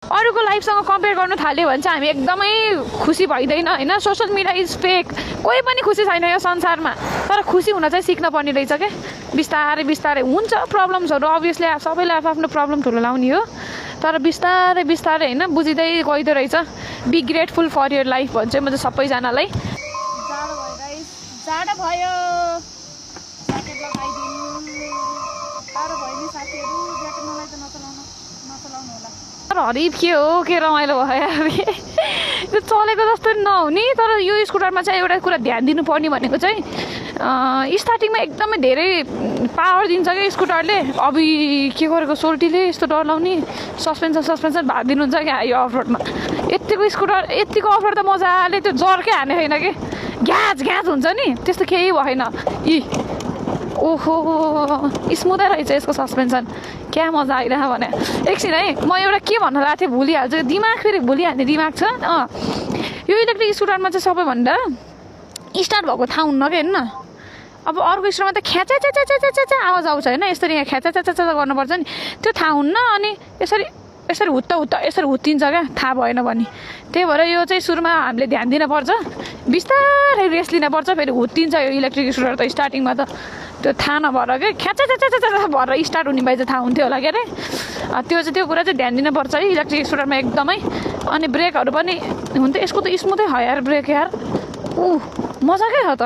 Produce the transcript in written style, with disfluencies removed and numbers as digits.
अरूको लाइफसँग कम्पेयर गर्नु थाल्यो भने चाहिँ हामी एकदमै खुसी भइदैन होइन। सोसियल मिडिया इज फेक, कोही पनि खुसी छैन यो संसारमा। तर खुसी हुन चाहिँ सिक्न पर्ने रहेछ क्या। बिस्तारै बिस्तारै हुन्छ प्रब्लम्सहरू, अभियसली सबैले आफ्नो प्रब्लम ठुलो लाउने हो, तर बिस्तारै बिस्तारै होइन बुझिँदै गइदो रहेछ। Be grateful for your life भन्छु म चाहिँ सबैजनालाई। जाडो भयो गाइस, जाडो भयो, ज्याकेट लगाइदिनु। जाडो भयो नि साथीहरू, ज्याकेट नलाइ त नचलाउनु होला। तर हरिफ के रमाइलो भयो अरे, त्यो चलेको जस्तो नहुने। तर यो स्कुटरमा चाहिँ एउटा कुरा ध्यान दिनुपर्ने भनेको चाहिँ स्टार्टिङमा एकदमै धेरै पावर दिन्छ क्या स्कुटरले। अभि के गरेको सोल्टीले यस्तो डर लाउने, सस्पेन्सन भागिदिनुहुन्छ क्या यो अफरोडमा। यतिको स्कुटर यतिको अफरोड त मजाले त्यो जर्कै हाने छैन कि, घ्याच हुन्छ नि, त्यस्तो केही भएन। ओहो स्मुदै रहेछ यसको सस्पेन्सन, क्या मजा आइरह भने। एकछिन है, म एउटा के भन्न लाग्थेँ भुलिहाल्छु, दिमाग फेरि भुलिहाल्ने दिमाग छ। यो इलेक्ट्रिक स्कुटरमा चाहिँ सबैभन्दा स्टार्ट भएको थाहा हुन्न क्या। हेर्नु न, अब अर्को स्कुटरमा त ख्याचा आवाज आउँछ होइन, यसरी यहाँ ख्याचा गर्नुपर्छ नि, त्यो थाहा हुन्न। अनि यसरी यसरी हुत्तिन्छ क्या, थाहा भएन भने। त्यही भएर यो चाहिँ सुरुमा हामीले ध्यान दिनुपर्छ, बिस्तारै रेस्ट लिनुपर्छ। फेरि हुत्तिन्छ यो इलेक्ट्रिक स्कुटर त स्टार्टिङमा त त्यो थाहा नभएर क्या, ख्याचा भएर स्टार्ट हुने भए चाहिँ थाहा हुन्थ्यो होला के अरे। त्यो कुरा चाहिँ ध्यान दिनुपर्छ है इलेक्ट्रिक स्कुटरमा एकदमै। अनि ब्रेकहरू पनि हुन्थ्यो, यसको त स्मुथै हो यार ब्रेक यार, मजाकै छ त।